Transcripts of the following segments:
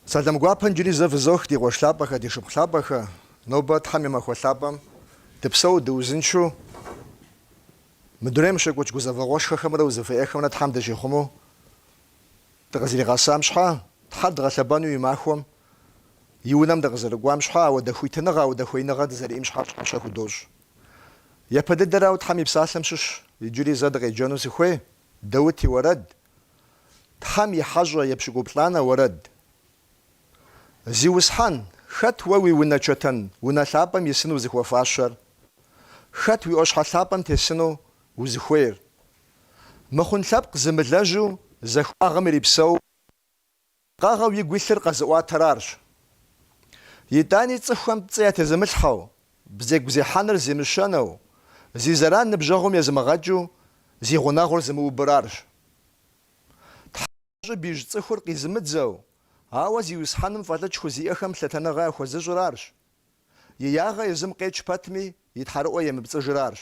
Сэлам гуапэ иджыри зэ фызох, ди къуэш лъапӏэхэ, ди шыпхъу лъапӏэхэ. Нобэ Тхьэм и махуэ лъапӏэм дыпсэу, дыузыншэу, мы дунейм щекӏуэкӏ гузэвэгъуэшхуэхэмрэ узыфэ ӏейхэмрэ Тхьэм дыщихъумэу дыкъызэригъэсам щхьэ, Тхьэр дгъэлъэпӏэну и махуэм и унэм дыкъызэрыкӏуам щхьэ, ауэдэ хуитыныгъэ, ауэдэ хуеиныгъэ дызэриӏэм щхьэ щхьэщэ худощӏ. Япэ дыдэрауэ Тхьэм и псалъэм щыщ иджыри зэ дыкъеджэну сыхуей, Даут и уэрэд, Тхьэм и хьэщӏэ епщыкӏуплӏанэ уэрэд. Зиусхьэн, хэт уэ уи унэ чэтэн унэ лъапӏэм исыну зыхуэфащэр? Хэт уи ӏуащхьэ лъапӏэм тесыну узыхуейр? Мыхъун лъэпкъ зымылэжьу захуагъэм ирипсэу, щыпкъагъэу игу илъыр къэзыӏуатэр арщ. Итӏани цӏыхухэм пцӏы ятезымылъхьэу, бзэгу зехьэныр зимыщэнэу, зи зэран ныбжьэгъум езымыгъэкӏыу, зи гъунэгъур зымыубыр арщ. Тхьэм щӏыб ищӏ цӏыхур къизымыдзэу, ауэ Зиусхьэным фӏэлӏыкӏ хузиӏэхэм лъытэныгъэ яхуэзыщӏыр арщ. И ягъэ езым къекӏ пэтми, и тхьэрыӏуэ емыпцӏыжыр арщ.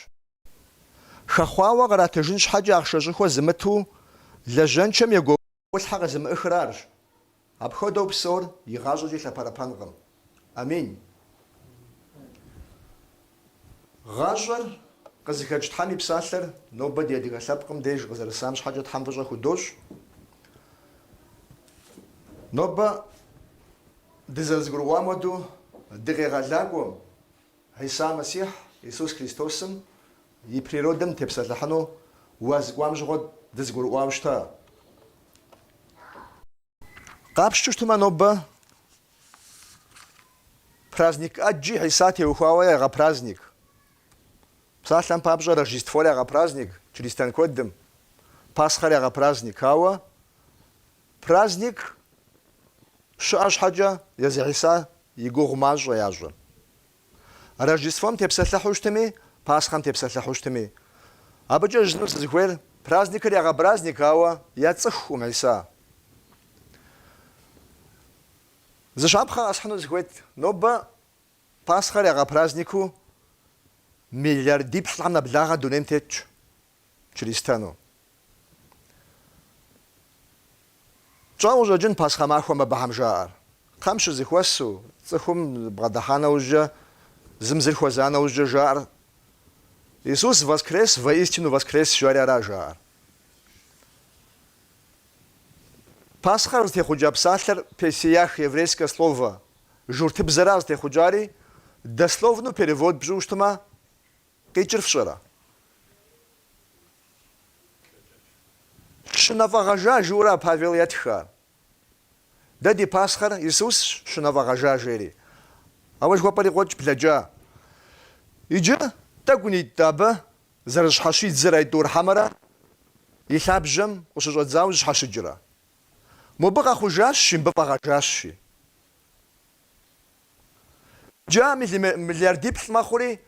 Хэхъуауэ къратыжын щхьэкӏэ ахъшэ щӏыхуэ зымыту, лэжьэншэм егуэу ӏулъхьэ къезымыӏыхыр арщ. Апхуэдэу псэур игъащӏэкӏи лъэпэрэпэнкъым. Амин. Гъащӏэр къызыхэкӏ Тхьэм и псалъэр нобэ ди адыгэ лъэпкъым деж къызэрысам щхьэкӏэ Тхьэм фӏыщӏэ худощӏ. Нобэ дызэрызэгурыӏуам хуэдэу ди Къегъэлакӏуэм, Хьиса Мэссихь, Иисус Христосым, и природэм дытепсэлъыхьыну уаз кӏуам щыгъуэ дызэгурыӏуауэ щыта. Къапщтэу щытмэ, нобэ праздник ӏэджи Хьиса теухуауэ ягъэпраздник. Псалъэм папщӏэ, Рождествор ягъэпраздник чристэн куэдым, Пасхъэр ягъэпраздник, ауэ праздник щыӏэ щхьэкӏэ езы Хьиса и гугъу мащӏэ ящӏыр. Рождеством тепсэлъыхьу щытми, Пасхъэм тепсэлъыхьу щытми. Абыкӏэ жысӏэну сызыхуейр, праздникыр ягъэпраздник, ауэ яцӏыхукъым Хьиса. Зы щапхъэ къэсхьыну сыхуейт. Нобэ Пасхъэр ягъэпраздникыу миллиардиплӏхэм нэблагъэ дунейм тетщ чристэну. Пщӏэуэ къыщӏэкӏын Пасхъэ махуэм абыхэм жаӏэр. Кхъэм щызэхуэсу, цӏыхум бгъэдыхьа нэужькӏэ, зым зыр хуэза нэужькӏэ жаӏэр, Иисус воскрес, воистину воскрес, жари ара жаӏэр. Пасхъэр къызытехъукӏа псалъэр Песеях, еврейское слово, журтыбзэра къызытехъукӏари, дословно перевод пщӏыуэ щытмэ, Къикӏыр фщӏэрэ? Щынэ фӏэгъэжа жиӏэурэ Павел етх ар. Дэ ди Пасхъэр Исусщ, щынэ фӏэгъэжа жери. Ауэ жыхуэпӏэри къокӏ блэкӏа. Иджы тӏэкӏунитӏ абы зэрыщхьэщидзыр айтӏур хьэмэрэ и лъабжьэм къыщыщӏэдзауэ зыщхьэщыкӏрэ? Мобы къэхъужащ, мыбы фӏэгъэжащи. Иджы миллиардиплӏ мэхъури,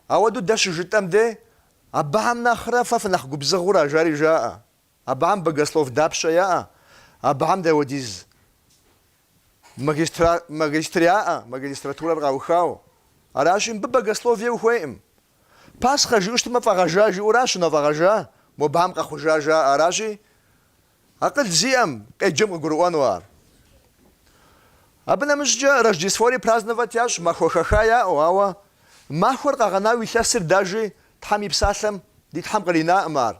ауэдэу дэ щыжытӏэм де, абыхэм нэхърэ фэ фынэхъ губзыгъэура, жари жаӏэ. Абыхэм богослов дапщэ яӏэ, абыхэм дауэдиз магистр яӏэ, магистратурэр къаухауэ. Аращи, мыбы богословие ухуейкъым. Пасхъэ жиӏэу щытмэ, фӏэгъэжа жиӏэура, щынэ фӏэгъэжа, мобыхэм къэхъужа жаӏэ. Аращи, Акъыл зиӏэм, къеджэм къыгурыӏуэну ар. Абы нэмыщӏкӏэ Рождествори праздновать ящӏ, махуэ хэха яӏэу, ауэ махуэр къэгъэнауэ илъэсыр даже Тхьэм и псалъэм ди Тхьэм къринаӏым ар.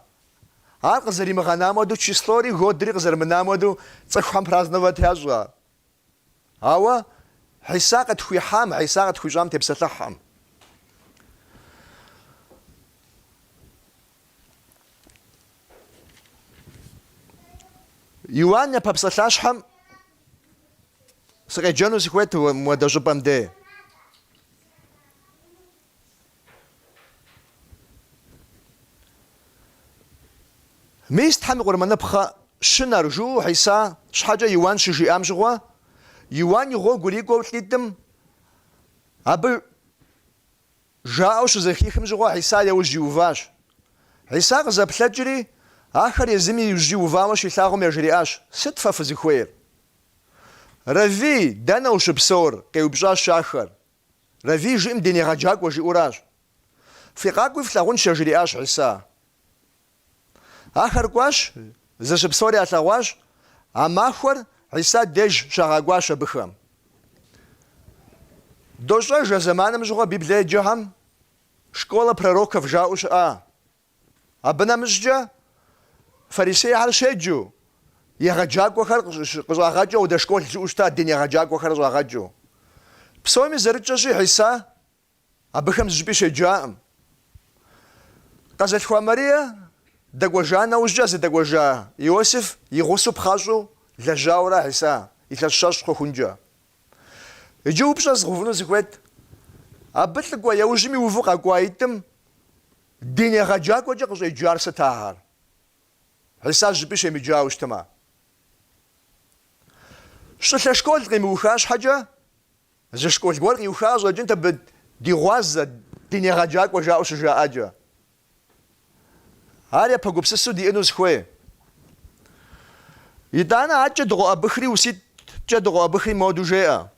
Ар къызэримыгъэнам хуэдэу, числори, годри къызэрымынам хуэдэу цӏыхухэм праздновать ящӏ ар. Ауэ Хьиса къытхуихьам, Хьиса къытхуищӏам тепсэлъыхькъым. Иуан япэ псалъащхьэм сыкъеджэну сыхуейт мыуэдэ щӏыпӏэм дей. Мис Тхьэм и къурмэныпхъэ щынэр жиӏэу Хьиса щхьэкӏэ Иуан щыжиӏам щыгъуэ, Иуан и гъуэгу ирикӏуэу лӏитӏым абы Жаӏэу щызэхихым щыгъуэ Хьиса яужь иуващ. Хьиса къызэплъэкӏри, ахэр езым и ужь иувауэ щилъагъум яжриӏащ, Сыт фэ фызыхуейр? Равви, дэнэ ущыпсэур? къеупщӏащ ахэр. Равви жиӏэм дин егъэджакӏуэ жиӏэуращ. Фыкъакӏуи флъагъунщ, яжриӏащ Хьиса. Ахэр кӏуащ, зыщыпсэур ялъэгъуащ, а махуэр. Хьисэ деж щагъэкӏуащ абыхэм. Дощӏэж а зэманым щыгъуэ Библие еджэхэм школа пророков жаӏэу щыӏа. Абы нэмыщӏкӏэ фарисейхэр щеджэу, егъэджакӏуэхэр къыщӏагъэкӏыу ауэдэ школ щыӏэу щыта, дин егъэджакӏуэхэр къыщӏагъэкӏыу. Псоми зэрытщӏэщи, Хьисэ абыхэм зыщӏыпӏи щеджакъым. Къэзылъхуа Марие дэкӏуэжа нэужькӏэ зыдэкӏуэжа Иосиф и гъусэу пхъащӏэу лэжьауэра Хьисэ илъэс щэщӏ хъухункӏэ. Иджы упщӏэ згъэувыну сыхуейт. Абы лӏыкӏуэ яужьым иуву къэкӏуаитӏым Дин егъэджакӏуэкӏэ къыщӏеджар сыт ахэр? Хьисэ зыщӏыпӏи щемыджауэ щытмэ. Щӏылъэ школ къимыуха щхьэкӏэ, зы школ гуэр къиуха къыщӏэкӏынт абы ди гъуазэ, дин егъэджакӏуэ жаӏэу щыжаӏэкӏэ. Ар япэ гупсысэу диӏэну сыхуей. Итӏанэ адэкӏэ дыкъоӏэбыхри, уситӏкӏэ дыкъоӏэбыхри моду жеӏэ.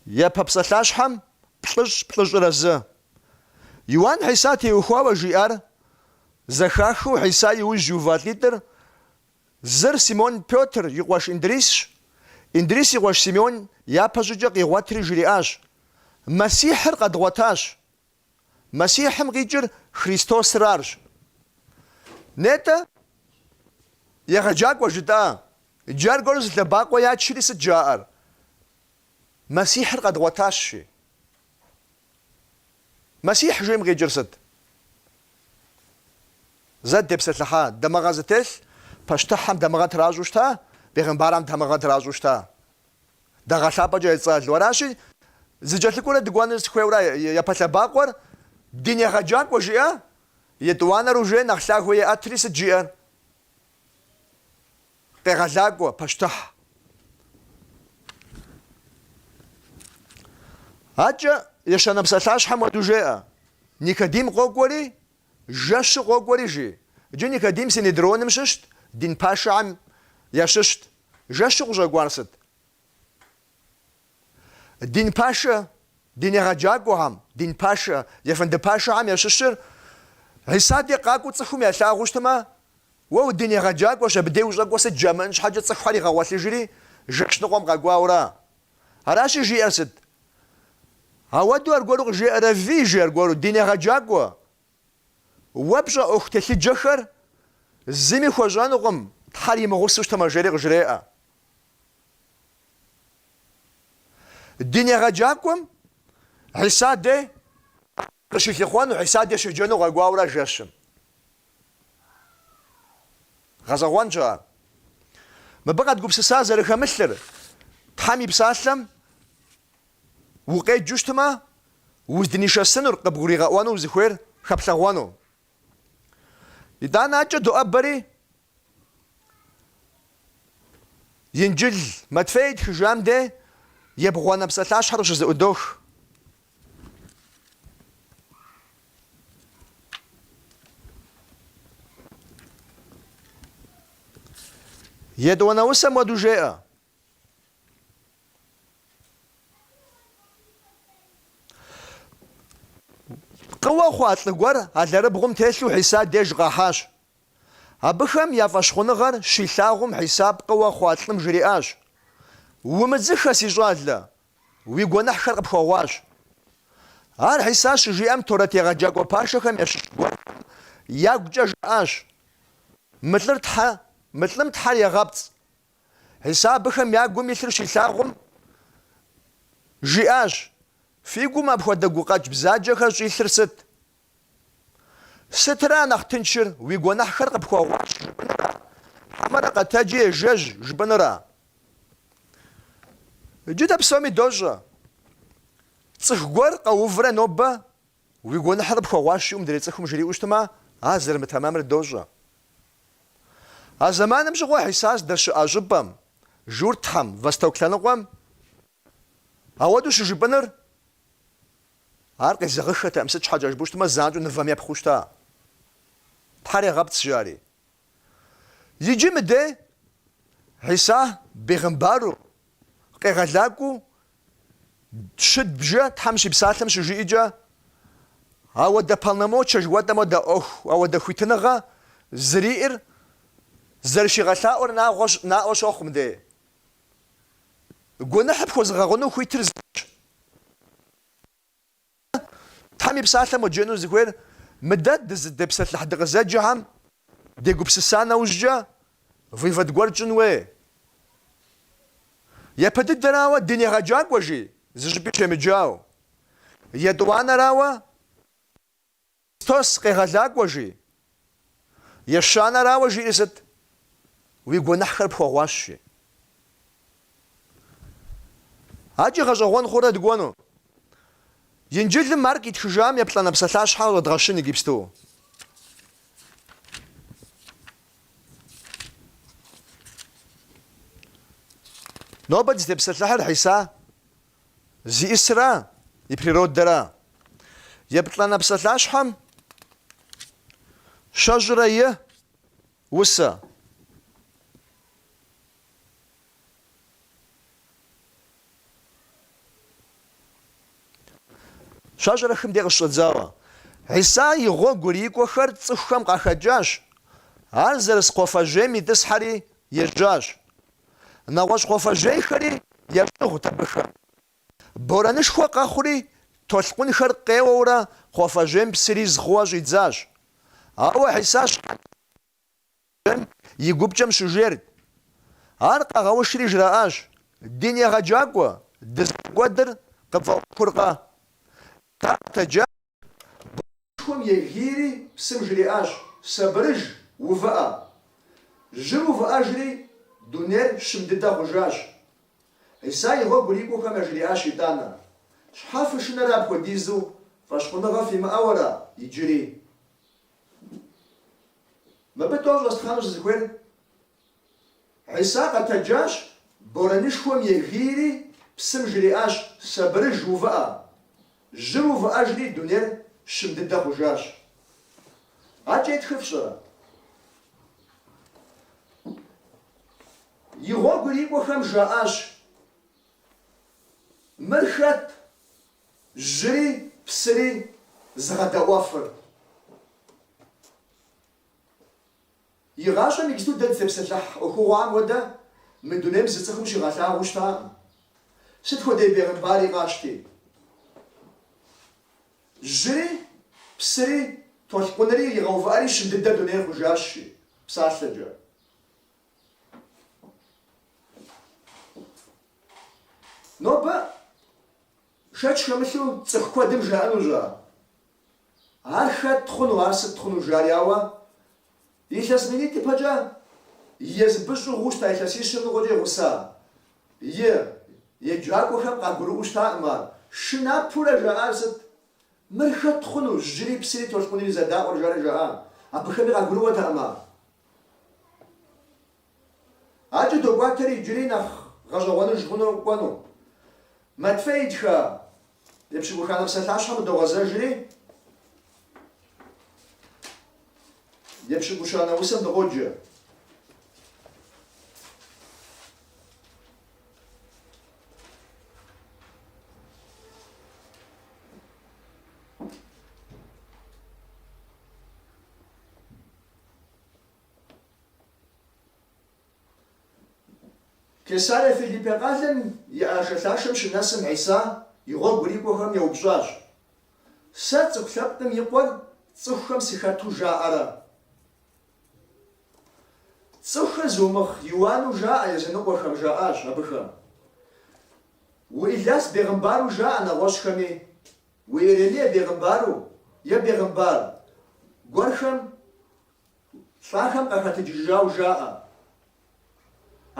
Япэ псалъащхьэм плӏыщӏ, плӏыщӏрэ зы. Иуан Хьисэ теухуауэ жиӏар зэхахыу Хьисэ и ужь иува лӏитӏыр, зыр Симон Пётр и къуэш Индрисщ. Индрис и къуэш Симон япэ щӏыкӏэ къигъуэтри жриӏащ, Мэссихьыр къэдгъуэтащ. Мэссихьым къикӏыр Христосыр арщ. Нетӏэ, егъэджакӏуэ жытӏа, иджы аргуэру зы лъэбакъуэ ячри сыт жаӏэр? Мэссихьыр къэдгъуэтащ, жи. Мэссихь жиӏэм къикӏыр сыт? Зэ дытепсэлъыхьа, дамыгъэ зытелъ, пащтыхьым дамыгъэ тращӏэу щыта, бегъымбарым дамыгъэ тращӏэу щыта. Дагъэ лъапӏэкӏэ ецӏэлу. Аращи, зыкӏэлъыкӏуэрэ дыкӏуэну сыхуейуэра япэ лъэбакъуэр дин егъэджакӏуэ жиӏа, етӏуанэр уже нэхъ лъагэу еӏэтри сыт жиӏэр? Къегъэлакӏуэ, пащтыхь. Адэкӏэ ещанэ псалъащхьэм хуэдэу жеӏэ, Никодим къокӏуэри, жэщу къокӏуэри, жи. Иджы Никодим Синедроным щыщт, дин пашэхэм ящыщт. Жэщу къыщӏэкӏуар сыт? Дин пашэ, дин егъэджакӏуэхэм, дин пашэ, ефэнды пашэхэм ящыщыр Хьисэ дей къакӏуэу цӏыхум ялъагъуу щытмэ, уэ удин егъэджакӏуэщ, абы дей ущӏэкӏуэр сыт жамыӏэн щхьэкӏэ цӏыхухэр игъэгъуэлъыжри, жэщ ныкъуэм къэкӏуауэра? Аращи, жиӏэр сыт? Ауэдэу аргуэру къыжеӏэ, Равви, жи аргуэру, дин егъэджакӏуэ, Уэ пщӏэ ӏуэху телъыджэхэр зыми хуэщӏэнукъым, Тхьэр имыгъусэу щытмэ, жери къыжреӏэ. Дин егъэджакӏуэм Хьисэ дей къыщилъыхъуэну, Хьисэ дей щеджэну къэкӏуауэра жэщым. Гъэщӏэгъуэнщ ар. Мыбы къэдгупсыса зэрыхэмылъыр, Тхьэм и псалъэм Укъеджэу щытмэ, уздынишэсынур, къыбгуригъэӏуэну узыхуейр хэплъэгъуэну. Итӏанэ адэкӏэ доӏэбэри, Инджыл Матфей итхыжам де ебгъуанэ псалъащхьэр къыщызэӏудох. Етӏуанэ усэм хуэдэу жеӏэ. Пкъыуэ хъуа лӏы гуэр алэрыбгъум телъу Хьисэ деж къахьащ. Абыхэм я фӏэщхъуныгъэр щилъагъум Хьисэ пкъыуэ хъуа лӏым жриӏащ, Умыдзыхэ, си щӏалэ, уи гуэныхьхэр къыпхуэгъуащ. Ар Хьисэ щыжиӏэм торэт егъэджакӏуэ пашэхэм ящыщ гуэрхэм ягукӏэ жаӏащ, Мы лӏыр Тхьэ, мы лӏым Тхьэр егъэпцӏ. Хьисэ абыхэм я гум илъыр щилъагъум, жиӏащ, Фи гум апхуэдэ гукъэкӏ бзаджэхэр щӏилъыр сыт? Сытыра нэхъ тыншыр, уи гуэныхьхэр къыпхуэгъуащ жыпӏэныра, хьэмэрэ къэтэджи ежэжь жыпӏэныра? Иджы дэ псоми дощӏэ, цӏыху гуэр къэуврэ нобэ уи гуэныхьыр къыпхуэгъуащ жиӏэу мыдрей цӏыхум жриӏэу щытмэ, ар зэрымытэмэмыр дощӏэ. А зэманым щыгъуэ Хьисэ здэщыӏа щӏыпӏэм, журтхэм, восток лъэныкъуэм, ауэдэу щыжыпӏэныр ар къезэгъыххэтэкъым, сыт щхьэкӏэ жыпӏэу щытмэ, занщӏэу нывэм епхъуу щыта. Тхьэр егъэпцӏ, жари. Иджы мыдей Хьисэ бегъымбару, къегъэлакӏуэу щыдбжэ Тхьэм щипсалъэм щыжиӏэкӏэ, ауэдэ полномочия жыхуэтӏэм хуэдэ ӏуэху, ауэдэ хуитыныгъэ зэриӏэр. Зэрыщигъэлъаӏуэр наӏуэ щохъу мыдей. Гуэныхьыр пхуэзыгъэгъуну хуитыр зыщ. Тхьэм и псалъэм уеджэну зыхуейр мы дэ дызытепсэлъыхь дыкъызэджэхэм дегупсыса нэужькӏэ вывод гуэр тщӏын хуей. Япэ дыдэрауэ, дин егъэджакӏуэ жи, зыщӏыпӏи щемыджау. Етӏуанэрауэ, Христос къегъэлакӏуэ жи. Ещанэрауэ жиӏэр сыт? Уи гуэныхьхэр пхуэгъуащ жи. Акӏи гъэщӏэгъуэн хъурэ дыкӏуэну? Инджылым Марк итхыжам еплӏанэ псалъащхьэ щӏэдгъэщын иджыпсту. Нобэ дызытепсэлъыхьыр Хьиса Зиӏысра, и природэра. Еплӏанэ псалъащхьэм щэщӏрэ и усэ. Щэщӏрэ хым дей къыщыщӏэдзауэ. Хьиса и гъуэгу ирикӏуэхэр цӏыхухэм къахэкӏащ. Ар зэрыс кхъуафэжьейм итӏысхьэри ежьащ. Нэгъуэщӏ кхъуафэжьейхэри ящӏыгъут абыхэм. Борэнышхуэ къэхъури, толъкъунхэр къеуэурэ кхъуафэжьейм псыр из хъууэ щӏидзащ. Ауэ Хьисэ щхьэнтэм и гупкӏэм щыжейрт. Ар къагъэушри жраӏащ, Дин егъэджакӏуэ, дызэрыкӏуэдыр къыпфӏэӏуэхуркъэ? Ар къэтэджащ. Борэнышхуэм егийри псым жриӏащ, Сабырыж, увыӏэ! Жьыр увыӏэжри, дунейр щым дыдэ хъужащ. Хьиса и гъуэгу ирикӏуэхэм яжриӏащ итӏанэ, Щхьэ фышынэрэ апхуэдизу, фӏэщхъуныгъэ фимыӏэу ара иджыри? Мыбы тӏэу щӏэстхъэну сызыхуейр Хьиса къэтэджащ, борэнышхуэм егийри, псым жриӏащ, Сабырыж, увыӏэ! Жьыр увыӏэжри, дунейр щым дыдэ хъужащ. Акӏэ итхыр фщӏэрэ? И гъуэгу ирикӏуэхэм жаӏащ, Мыр хэт, жьыри псыри зыгъэдэӏуэфыр? Игъащӏэм иджыпсту дэ дызытепсэлъыхь ӏуэхугъуэхэм хуэдэ мы дунейм зы цӏыхум щигъэлъагъуэу щытакъым. Сыт хуэдэ бегъымбари къащти. Жьыри, псыри, толъкъунри игъэувыӏэри щым дыдэ дунейр хъужащ, жи, псалъэкӏэ. Нобэ шэч хэмылъу цӏыху куэдым жаӏэнущ ар. Ар хэт хъуну, ар сыт хъуну жари, ауэ илъэс минитӏ ипэкӏэ езы абы щӏыгъуу щыта илъэсищрэ ныкъуэкӏэ игъуса и еджакӏуэхэм къагурыӏуэу щытакъым ар. Шынапэурэ жаӏар сыт? Мыр хэт хъуну, жьыри, псыри, толъкъунри зэдаӏуэр жари жаӏа. Абыхэми къагурыӏуэтэкъым ар. Акӏэ докӏуатэри иджыри нэхъ гъэщӏэгъуэныж хъуну кӏуэну. Матфей итха епщыкӏуханэ псалъащхьэм къыдогъэзэжри, епщыкӏущанэ усэм дыкъоджэ. Кесарие Филиппе къалэм и ӏэшэлъашэм щынэсым Хьиса и гъуэгу ирикӏуэхэм еупщӏащ, Сэ цӏыху лъэпкъым и къуэр цӏыхухэм сыхэту жаӏэрэ? Цӏыхухэр зыумэхъ Иуану жаӏэ языныкъуэхэм, жаӏащ абыхэм. У-Иляс бегъымбару жаӏэ нэгъуэщӏхэми, у-Иеремие бегъымбару е бегъымбар гуэрхэм Лӏахэм къахэтэджыжауэ жаӏэ.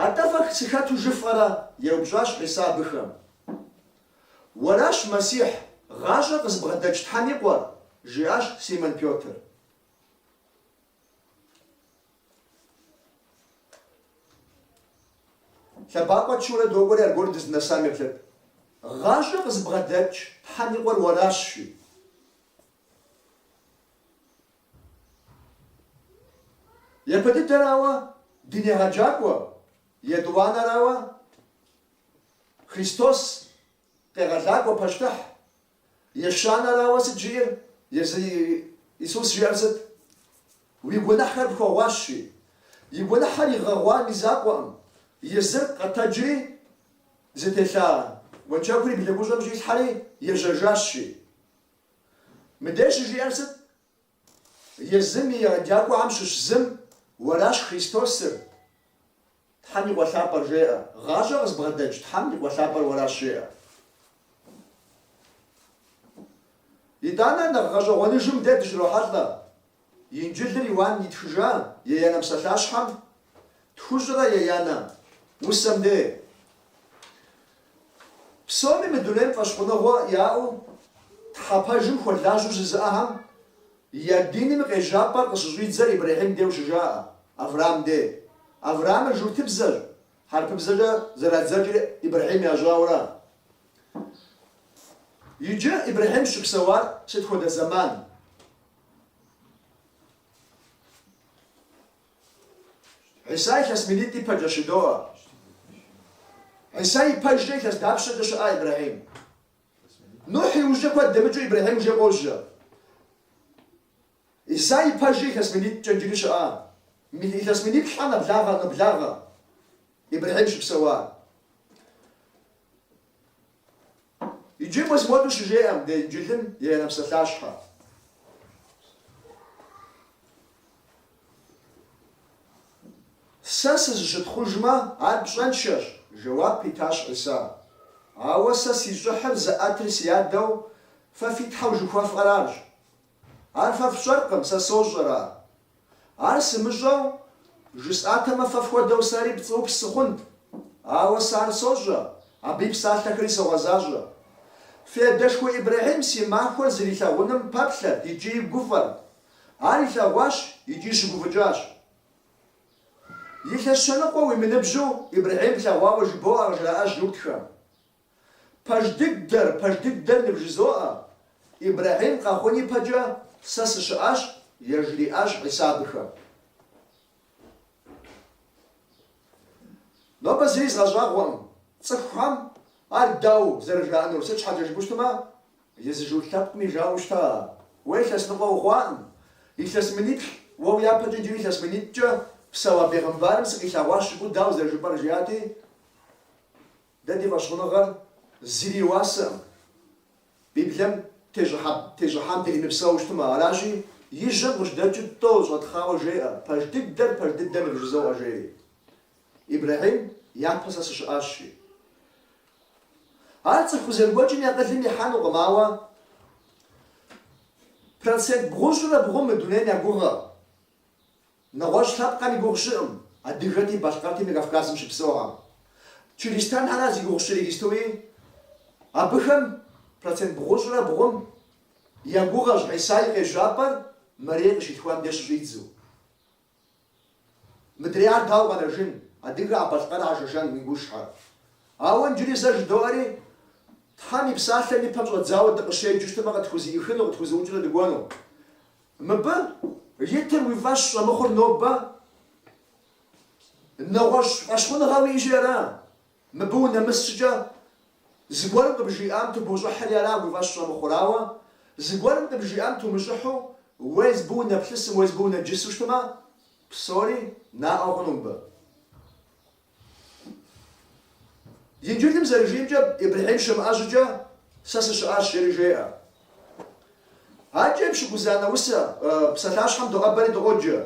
Атӏэ фэ сыхэту жыфӏэрэ? еупщӏащ Хьисэ абыхэм. Уэращ Мэссихь, гъащӏэ къызыбгъэдэкӏ Тхьэм и Къуэр, жиӏащ Симон Пётр. Лъэбакъуэ тчыурэ докӏуэри аргуэру дыздынэсам еплъыт. Гъащӏэ къызыбгъэдэкӏ Тхьэм и Къуэр уэращ, жи. Япэ дыдэрауэ, дин егъэджакӏуэ, етӏуанэрауэ, Христос къегъэлакӏуэ пащтыхь, ещанэрауэ сыт жиӏэр, езы Исус жиӏэр сыт? Уи гуэныхьхэр пхуэгъуащ, жи. И гуэныхьэр игъэгъуам и закъуэкъым, езыр къэтэджри зытелъа уэншэкур и блэгущӏэм щӏилъхьэри ежьэжащ, жи. Мыдей щыжиӏэр сыт? Езым и егъэджакӏуэхэм щыщ зым, Уэращ Христосыр, Тхьэм и Къуэ лъапӏэр, жеӏэ. Гъащӏэ къызыбгъэдэкӏ Тхьэм и Къуэ лъапӏэр уэращ, жеӏэ. Итӏанэ нэхъ гъэщӏэгъуэныжым дэ дыщрохьэлӏэ. Инджылыр Иуан итхыжа еянэ псалъащхьэм тхущӏрэ еянэ усэм дей. Псоми мы дунейм фӏэщхъуныгъэ яӏэу Тхьэ пэжым хуэлажьэу жызыӏэхэм я диным и къежьапӏэр къыщыщӏидзэр Ибрэхьим деу щыжаӏэ, Авраам дей. Авраамыр журтыбзэщ, хьэрыпыбзэкӏэ зэрадзэкӏри Ибрэхьим ящӏауэра. Иджы Ибрэхьим щыпсэуар сыт хуэдэ зэман? Хьиса илъэс минитӏ ипэкӏэ щыдоӏэ. Хьиса ипэжкӏэ илъэс дапщэкӏэ щыӏа Ибрэхьим? Нухь иужькӏэ куэд дэмыкӏыу Ибрэхьим уже къожьэ. Иса ипэжкӏэ илъэс минитӏкӏэ иджыри щыӏа. Илъэс миниплӏэ нэблагъэ нэблагъэ Ибрэхьим щыпсэуа. Иджы мис мыуэду щыжеӏэ мыдей Инджылым еянэ псалъащхьэ. Сэ сызыщытхъужмэ, ар пщӏэншэщ, жэуап итащ Хьиса. Ауэ сэ си щӏыхьыр зыӏэтыр си Адэу фэ фи Тхьэу жыхуэфӏэр арщ. Ар фэ фщӏэркъым, сэ сощӏэр ар. Ар сымыщӏэу жысӏатэмэ, фэ фхуэдэу сэри пцӏыупс сыхъунт. Ауэ сэ ар сощӏэ, абы и псалъэхэри согъэзащӏэ. Фи адэшхуэ Ибрэхьим си махуэр зэрилъагъуным пэплъэрт икӏи гуфӏэрт. Ар илъэгъуащ икӏи щыгуфӏыкӏащ. Илъэс щэныкъуэ уимыныбжьу Ибрэхьим плъэгъуауэ жыбоӏэ, къыжраӏащ журтхэм. Пэж дыдэр, пэж дыдэр нывжызоӏэ, Ибрэхьим къэхъун ипэкӏэ сэ сыщыӏащ, яжриӏащ Хьисэ абыхэм. Нобэ зыри згъэщӏагъуэкъым цӏыхухэм ар дауэ зэрыжаӏэнур, сыт щхьэкӏэ жыпӏэу щытмэ, езы журт лъэпкъми жаӏэу щыта, уэ илъэс ныкъуэ ухъуакъым, илъэс миниплӏ, уэ уи япэкӏэ иджыри илъэс минитӏкӏэ псэуа бегъымбарым сыкъилъэгъуащ жыпӏэу дауэ зэрыжыпӏэр жиӏати, Дэ ди фӏэщхъуныгъэр зыри и уасэкъым, Библием тещӏыхьам дримыпсэу щытмэ, аращи, и жьэм къыжьэдэкӏыр тӏэу щӏэтхъауэ жеӏэ, пэж дыдэр пэж дыдэр нывжызоӏэ, жери. Ибрэхьим япэ сэ сыщыӏащ, жи. Ар цӏыху къызэрыгуэкӏым и акъылым ихьэнукъым, ауэ процент бгъущӏрэ бгъум мы дунейм я гугъэ. Нэгъуэщӏ лъэпкъхэм и гугъу сщӏыӏым, адыгэти, балъкъэрти мы Кавказым щыпсэухэм. Чыристэнхэра зи гугъу сщӏыр иджыстуи, абыхэм процент бгъущӏрэ бгъум я гугъэщ Хьиса и къежьапӏэр Марие къыщилъхуам деж щыщӏидзэу. Мыдрейхэр дауэ къэнэжын, адыгэ, балъкъэрхэр, шэшэн, ингушхэр. Ауэ иджыри зэ жыдоӏэри, Тхьэм и псалъэм и пэм щӏэдзауэ дыкъыщеджэу щытмэ, къытхузэӏуихыну, къытхузэӏукӏыну дыкӏуэну. Мыбы итыр уи фӏэщ щӏэмыхъур нобэ нэгъуэщӏ фӏэщхъуныгъэ уиӏэщи ара? Мыбы унэмыс щӏыкӏэ зыгуэрым къыбжиӏам тыбощӏыхьри ара уи фӏэщ щӏэмыхъур? Ауэ зыгуэрым къыбжиӏам тумыщӏыхьу уэ езбы унэплъысым, уэ езбы унэджысу щытмэ, псори наӏуэ хъуну мыбы. Инджылым зэрыжиӏэмкӏэ, Ибрэхьим щымыӏэ щӏыкӏэ сэ сыщыӏащ, жери жеӏэ. Адэкӏэ епщыкӏузанэ усэ, псалъащхьэм доӏэбэри дыкъоджэ.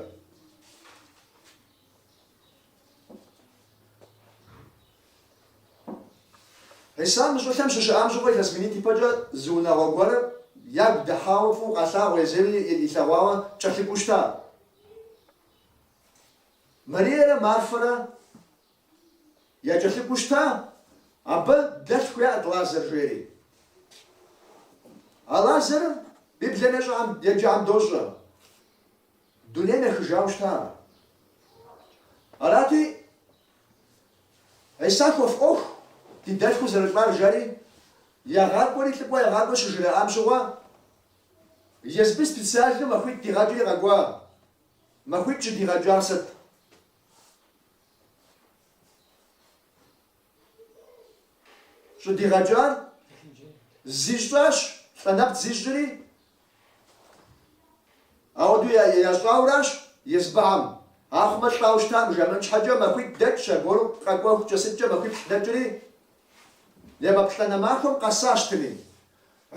Хьиса мы щӏылъэм щыщыӏам щыгъуэ илъэс минитӏ ипэкӏэ зы унагъуэ гуэрыр ягу дыхьауэ фӏыуэ къалъагъуу езыри илъэгъуауэ кӏэлъыкӏуэу щыта. Мариерэ Марфэрэ якӏэлъыкӏуэу щыта, абы дэлъху яӏэт Лазар жери. А Лазарыр Библием ещӏэхэм, еджэхэм дощӏэ, дунейм ехыжауэ щыта ар. Арати, Хьиса хуэфӏуэху ди дэлъхур зэрылӏар жари, ягъакӏуэри лӏыкӏуэ ягъакӏуэ щыжраӏам щыгъуэ, езбы специальнэу махуитӏ дигъэкӏри къэкӏуа. Махуитӏ щӏыдигъэкӏар сыт? Щӏыдигъэкӏар зищӏащ, лӏы нэпцӏ зищӏри, ауэдэу ящӏауращ езбыхэм. Ахъумэ лӏауэ щытакъым жамыӏэн щхьэкӏэ, махуитӏ дэкӏщ, аргуэру къэкӏуэхукӏэ сыткӏэ махуиплӏ дэкӏри, ебгъуплӏанэ махуэм къэсащ тыми.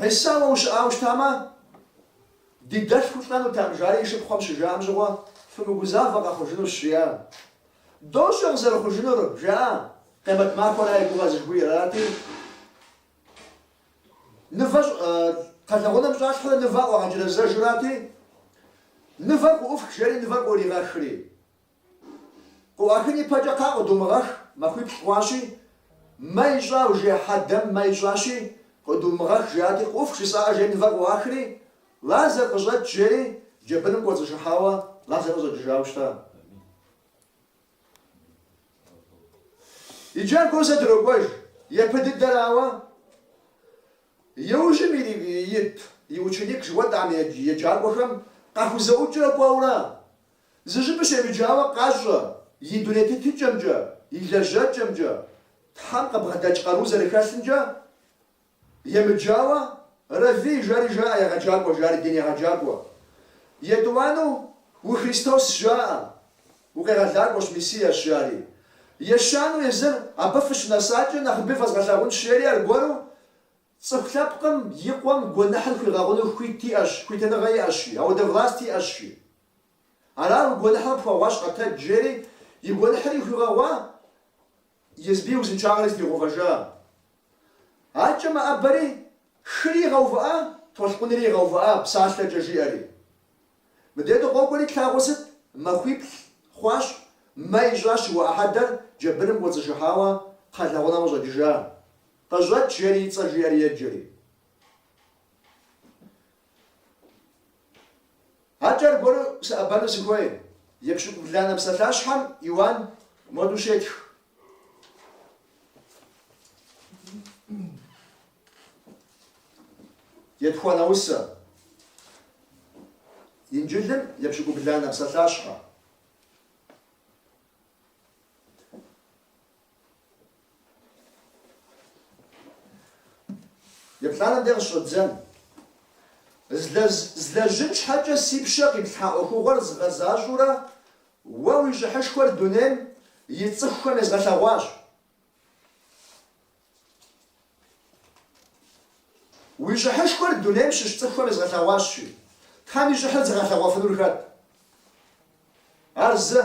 Хьисэ уэ ущыӏауэ щытамэ, ди дэлъхур лӏэнутэкъым, жари и шыпхъухэм щыжаӏэм щыгъуэ, фымыгузавэ къэхъужынущ, жиӏа. Дощӏэ къызэрыхъужынур, жаӏа, къемэт махуэра и гугъэ зыжыхуиӏэр арати. Нывэ кхъэлэгъунэм щӏалъхьэурэ нывэ ӏуагъэджэрэзэжурати, нывэр къыӏуфх, жери нывэр къыӏуригъэхри. Къыӏуахын ипэкӏэ кхъа къыдумыгъэх, махуиплӏ хъуащи, мэ ищӏа уже хьэдэм мэ ищӏащи, къыдумыгъэх, жаӏати, къыӏуфх жысӏаӏэ, жери нывэр къыӏуахри, Лазар къыщӏэкӏ, жери джэбыным кӏуэцӏышыхьауэ Лазар къыщӏэкӏыжауэ щыта. Иджы аргуэру зэ дрокӏуэж, япэ дыдэрауэ, иужьым ит и ученик жыхуэтӏам еджакӏуэхэм къахузэӏукӏрэ кӏуэурэ, зы щӏыпӏи щемыджауэ къащӏэ и дуней тетыкӏэмкӏэ, и лэжьэкӏэмкӏэ, Тхьэм къыбгъэдэкӏ къару зэрыхэлъымкӏэ Емыджауэ, Равви жари жаӏэ, егъэджакӏуэ жари, дин егъэджакӏуэ. Етӏуанэу, У-Христос жаӏэ, укъегъэлакӏуэщ, Мессиещ жари. Ещанэу езыр абы фыщынэсакӏэ нэхъыби фэзгъэлъагъунщ жери аргуэру цӏыху лъэпкъым и къуэм гуэныхьыр хуигъэгъуну хуит иӏэщ, хуитыныгъэ иӏэщ жи, ауэдэ власть иӏэщ жи. Ара уи гуэныхьыр къыпхуэгъуащ, къэтэдж жери, и гуэныхьри хуигъэгъуа, езыми и узыншагъэри зытригъэувэжа. Адэкӏэ мэӏэбэри, хыри игъэувыӏа, толъкъунри игъэувыӏа, псалъэкӏэ жиӏэри. Мыдей дыкъокӏуэри тлъагъур сыт? Махуиплӏ хъуащ, мэ ищӏащ жыхуаӏэ хьэдэр джэбыным кӏуэцӏышыхьауэ кхъэлэгъунэм къыщӏэкӏыжа. Къыщӏэкӏ, жери и цӏэр жиӏэри еджэри. Адэкӏэ аргуэру сыӏэбэну сыхуей. Епщыкӏубланэ псалъащхьэм Иуан моду щетх. Етхуанэ усэ. Инджылым епщыкӏубланэ псалъащхьэ. Еплӏанэм де къыщӏэддзэн. Злэжьын щхьэкӏэ си пщэ къиплъхьа ӏуэхугъуэр згъэзащӏэурэ, уэ уи щӏыхьышхуэр дунейм и цӏыхухэм езгъэлъэгъуащ. Уи щӏыхьышхуэр дунейм щыщ цӏыхухэм езгъэлъэгъуащ, жи. Тхьэм и щӏыхьыр зыгъэлъэгъуэфынур хэт? Ар зы.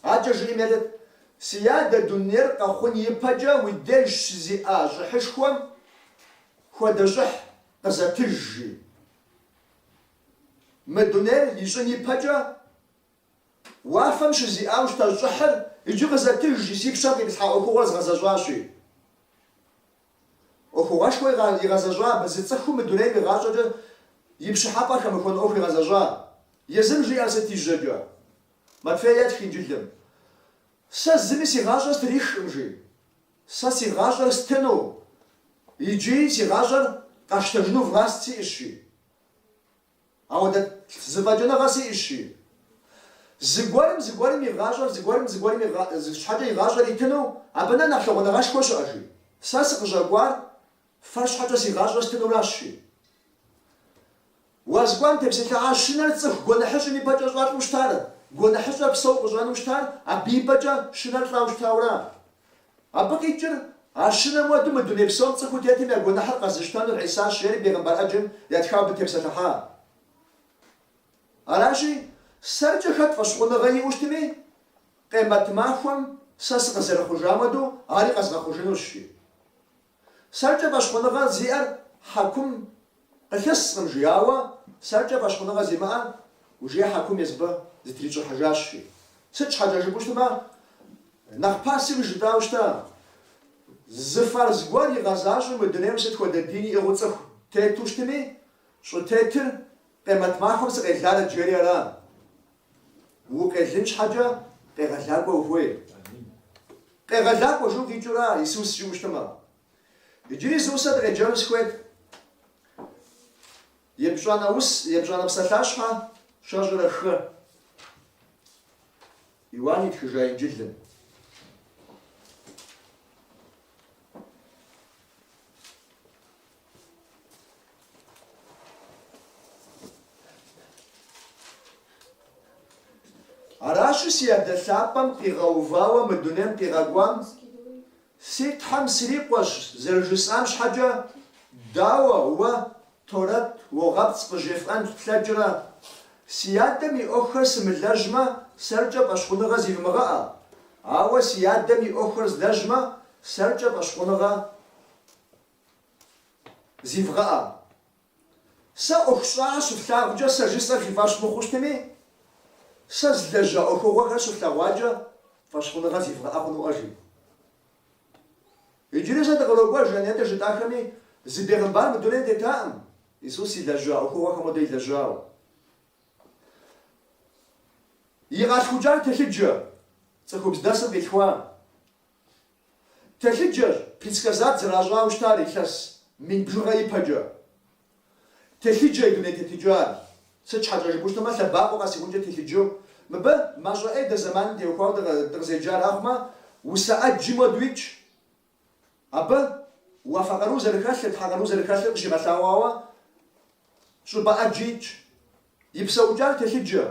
Адэкӏэ жиӏэм еплъыт, Си адэ дунейр къэхъун ипэкӏэ уи деж щызиӏа щӏыхьышхуэм хуэдэ щӏыхь къызэтыж, жи. Мы дунейр ищӏын ипэкӏэ уафэм щызиӏауэ щыта щӏыхьыр иджы къызэтыж, жи, си пщэм къиплъхьа ӏуэхугъуэр згъэзэщӏащи. Ӏуэхугъуэшхуэ игъэзэщӏа абы, зы цӏыхум мы дунейм и гъащӏэкӏэ и пщӏыхьэпӏэ хэмыхуэн ӏуэху игъэзэщӏа. Езым жиӏэр сыт и жьэкӏэ? Матфей етх Инджылым. Сэ зыми си гъащӏэр стрихкъым, жи. Сэ си гъащӏэр стыну, иджыи си гъащӏэр къэсщтэжыну власть сиӏэщ, жи. Ауэдэ зэфӏэкӏыныгъэ сиӏэщ, жи. Зыгуэрым зыгуэрым и гъащӏэр, зыгуэрым зыгуэрым щхьэкӏэ и гъащӏэр итыну, абы нэ нэхъ лъагъуныгъэшхуэ щыӏэ, жи. Сэ сыкъыщӏэкӏуар фэр щхьэкӏэ си гъащӏэр стынуращ, жи. Уаз кӏуам тепсэлъыхьа щынэр цӏыху гуэныхьыщӏым и пӏэкӏэ щӏэлӏэу щытар, гуэныхьыщӏэр псэу къыщӏэну щытар, абы и пӏэкӏэ щынэр лӏауэ щытауэра? Абы къикӏыр, а щынэм хуэдэу мы дуней псом цӏыхуу тетым я гуэныхьыр къэзыщтэнур Хьисащ, жери бегъымбар ӏэджэм ятхауэ абы тепсэлъыхьа. Аращи, сэркӏэ хэт фӏэщхъуныгъэ иӏэу щытми, къемэт махуэм сэ сыкъызэрыхъужам хуэдэу ари къэзгъэхъужынущ, жи. Сэркӏэ фӏэщхъуныгъэ зиӏэр хьэкум къылъыскъым, жи, ауэ сэркӏэ фӏэщхъуныгъэ зимыӏэр уже хьэкум езыбэ зытрищӏыхьыжащ, жи. Сыт щхьэкӏэ жыпӏэу щытмэ, нэхъ пасэуи жытӏауэ щыта, зы фарз гуэр игъэзащӏэу мы дунейм сыт хуэдэ дини иӏыгъыу цӏыху тету щытми, щӏытетыр къемэт махуэм сыкъеларэт жери ара. Укъелын щхьэкӏэ къегъэлакӏуэ ухуей. Къегъэлакӏуэ жу къикӏыура Исус жиӏэу щытмэ. Иджыри зы усэ дыкъеджэну сыхуейт. Епщӏанэ ус, епщӏанэ псалъащхьэ щэщӏрэ хы. Иуан итхыжа Инджылым. Аращ. Аращи, си Адэ лъапӏэм къигъэувауэ мы дунейм къигъэкӏуам си Тхьэм срикъуэщ зэрыжысӏам щхьэкӏэ, дауэ уэ Торэт уогъэпцӏ къыжефӏэн флъэкӏрэ? Си Адэм и ӏуэхухэр сымылэжьмэ, сэркӏэ фӏэщхъуныгъэ зивмыгъэӏэ. Ауэ си Адэм и ӏуэхухэр злэжьмэ, сэркӏэ фӏэщхъуныгъэ зивгъэӏэ. Сэ ӏуэху сщӏахэр щыфлъагъукӏэ сэ жысӏэр фи фӏэщ мыхъуу щытми, сэ злэжьа ӏуэхугъуэхэр щыфлъэгъуакӏэ фӏэщхъуныгъэ зивгъэӏэ хъунуӏэ, жи. Иджыри зэ дыкърокӏуэж а нетӏэ жытӏахэми, зы бегъымбар мы дунейм тетаӏым, Исус илэжьа ӏуэхугъуэхэм хуэдэ илэжьауэ. И къалъхукӏар телъыджэ, цӏыхубз дэсым къилъхуа. Телъыджэщ, предсказать зэращӏауэ щытар илъэс мин бжыгъэ ипэкӏэ. Телъыджэ и дуней тетыкӏар. Сыт щхьэкӏэ жыпӏэу щытмэ, лъэбакъуэ къэсыхункӏэ телъыджэу. Мыбы мащӏэ ӏей дэ зэманым теухуауэ дыкъызеджар ахъумэ, усэ ӏэджи хуэдэу итщ. Абы уафэ къару зэрыхэлъыр, Тхьэ къару зэрыхэлъыр къыщигъэлъэгъуауэ щӏыпӏэ ӏэджи итщ. И псэукӏар телъыджэ,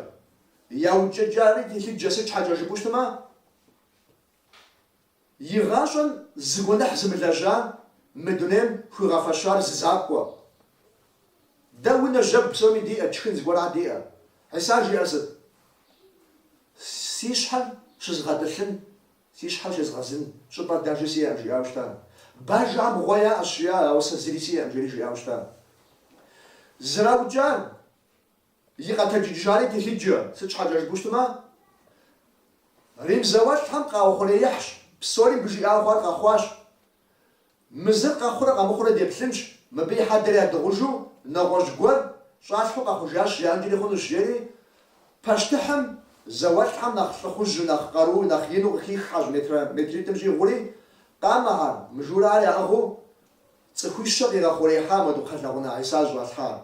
и укӏыкӏари телъыджэ, сыт щхьэкӏэ жыпӏэу щытмэ, И гъащӏэм зы гуэныхь зымылэжьа мы дунейм хуигъэфэщар зы закъуэ. Дэ унэ жьэгу псоми диӏэ, тшхын зыгуэрхэр диӏэ. Хьиса жиӏэр сыт? Си щхьэр щызгъэтӏылъын, си щхьэр щезгъэзын щӏыпӏэр даже сиӏэкъым, жиӏауэ щыта. Бажэхэм гъуэ яӏэщ, жиӏа, ауэ сэ зыри сиӏэкъым, жери жиӏауэ щыта. Зэраукӏар И къэтэджыкӏыжари телъыджэ, сыт щхьэкӏэ жыпӏэу щытмэ, Рим зауэлӏхэм къаухъуреихьщ, псори мыбы жиӏауэ хъуар къэхъуащ. Мы зыр къэхъурэ къэмыхъурэ деплъынщ, мыбы и хьэдэр ядыгъужу нэгъуэщӏ гуэр щӏалъхьэу къэхъужащ жаӏэнкӏэри хъунущ, жери пащтыхьым зауэлӏхэм нэхъ лӏыхъужьу, нэхъ къару, нэхъ ину къыхиххьэщ метрэ метритӏым щӏигъури, къамэхэр, мыжурэхэр яӏыгъыу цӏыхуищэ къигъэхъуреихьа модэ кхъэлэгъунэ Хьиса щӏалъхьар.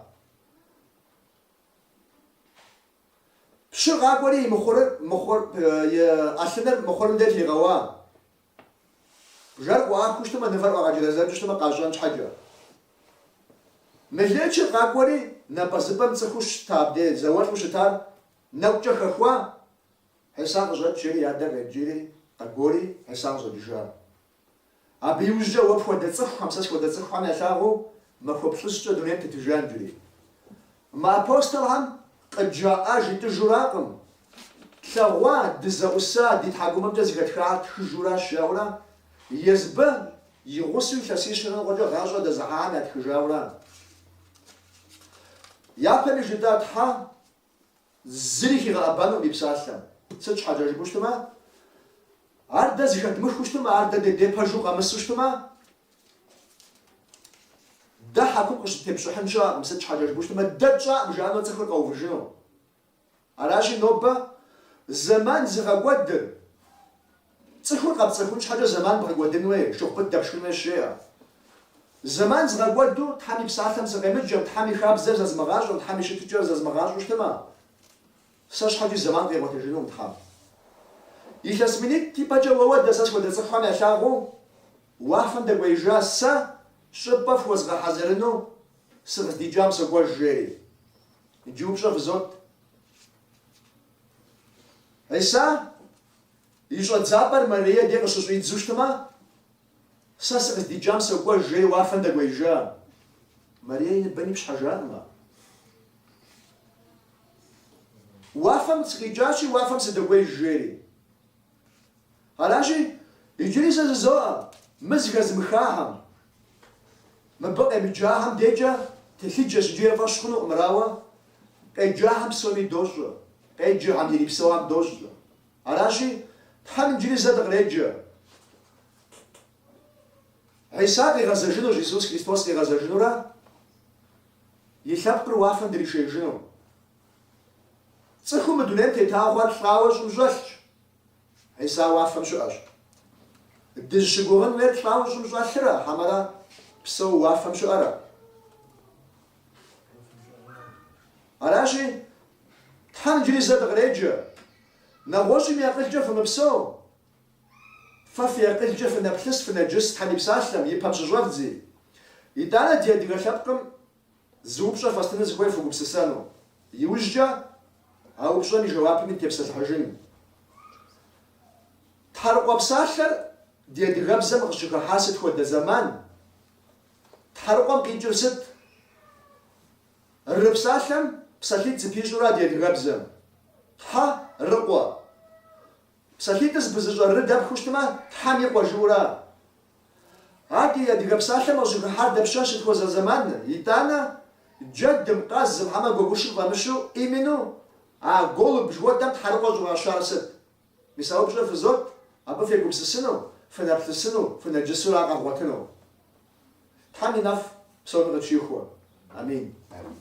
Пщыр къакӏуэри и мыхъурыр, мыхъур, и ӏэлъыныр мыхъурым де тригъэуа. Бжэр ӏуахыу щытмэ, нывэр ӏуагъэджэрэзэкӏыу щытмэ, къащӏэн щхьэкӏэ. Мелыӏычыр къакӏуэри напӏэзыпӏэм цӏыхуу щыта абдей зауэлӏу щытар нэкӏукӏэ хэхуа, Хьиса къыщӏэкӏ жери и адэр къеджэри, къэгуори Хьиса къыщӏэкӏыжа. Абы иужькӏэ уэ пхуэдэ цӏыхухэм, сэ схуэдэ цӏыхухэм ялъагъуу махуэ плӏыщӏкӏэ дунейм тетыжа иджыри. Мы апостолхэм къыджаӏа жытӏыжуракъым, тлъэгъуа, дызэӏуса, ди тхьэкӏумэмкӏэ зэхэтхар тхыжуращ жаӏэурэ, езыбы и гъусэу илъэсищрэ ныкъуэкӏэ гъащӏэ дэзыхьахэм ятхыжаура. Япэми жытӏа Тхьэ Зыри хигъэӏэбэнукъым и псалъэм. Сыт щхьэкӏэ жыпӏэу щытмэ, ар дэ зэхэдмыхыу щытмэ, ар дэ ди дей пэжу къэмысу щытмэ, дэ хьэкум къыщыттепщӏыхьын щыӏэкъым, сыт щхьэкӏэ жыпӏэу щытмэ, дэ тщӏакъым жаӏэну цӏыхур къэувыжыну. Аращи, нобэ зэман зыгъэкӏуэдыр, Цӏыхур къэпцӏыхун щхьэкӏэ зэман бгъэкӏуэдын хуей, шыгъу пыт дэпшхын хуейщ, жеӏэ. Зэман згъэкӏуэду Тхьэм и псалъэм сыкъемыджэм, Тхьэм и хабзэр зэзмыгъащӏэм, Тхьэм и щытыкӏэр зэзмыгъащӏэу щытмэ, сэ щхьэкӏи зэман къигъуэтыжынукъым Тхьэм. Илъэс минитӏ ипэкӏэ уэ уэдэ сэ схуэдэ цӏыхухэм ялъагъуу уафэм дэкӏуеижа сэ щӏыпӏэ фхуэзгъэхьэзырыну сыкъыздикӏам сокӏуэж, жери. Иджы упщӏэ фызот. Хьиса И щӏэдзапӏэр Марие де къыщыщӏидзу щытмэ, сэ сыкъыздикӏам сокӏуэж, жери уафэм дэкӏуеижа. Марие и ныбэм ипщхьэжакъым ар. Уафэм сыкъикӏащи, уафэм сыдэкӏуеиж, жери. Аращи, иджыри сэ жызоӏэ, мы зэхэзымыхахэм, мыбы къемыджахэм декӏэ телъыджэщ иджы я фӏэщ хъунукъым, ауэ къеджахэм псоми дощӏэ, къеджэхэм, ирипсэухэм дощӏэ. Аращи, Тхьэм иджыри зэ дыкъреджэ. Хьиса къигъэзэжынущ, Иисус Христос къигъэзэжынурэ и лъэпкъыр уафэм дришеижыну. Цӏыхуу мы дунейм тета хъуар лӏауэ щӏым щӏэлъщ. Хьиса уафэм щыӏэщ. Дызыщыгугъын хуейр лӏауэ щӏым щӏэлъырэ, хьэмэрэ псэу уафэм щыӏэрэ? Аращи, Тхьэм иджыри зэ дыкъреджэ. Нэгъуэщӏым и акъылкӏэ фымыпсэу, фэ фи акъылкӏэ фынэплъыс, фынэджыс Тхьэм и псалъэм, и пэм щыщӏэвдзи. Итӏанэ ди адыгэ лъэпкъым зы упщӏэ фэстыну сыхуей фыгупсысэну. Иужькӏэ а упщӏэм и жэуапми дытепсэлъыхьыжын. Тхьэрыкъуэ псалъэр ди адыгэбзэм къыщыхыхьар сыт хуэдэ зэман? Тхьэрыкъуэм къикӏыр сыт? Ры псалъэм псалъитӏ зыпищӏура ди адыгэбзэм? Тхьэ, рыкъуэ. Псалъитӏыр зыпызыщӏэ ры дэпхыу щытмэ, Тхьэм и къуэ жыӏура? Ар ди адыгэ псалъэм къыщыхыхьар дапщэщ сыт хуэзэ зэман? Итӏанэ, джэдым, къазым, хьэмэ гуэгушым фӏэмыщу, именно, а голубь жыхуэтӏэм тхьэрыкъуэ щӏыфӏащар сыт? Мис а упщӏэр фызот, абы фегупсысыну, фынэплъысыну, фынэджысурэ ар къэвгъуэтыну. Тхьэм и нэфӏ псоми къытщихуэ. Амин. Амин.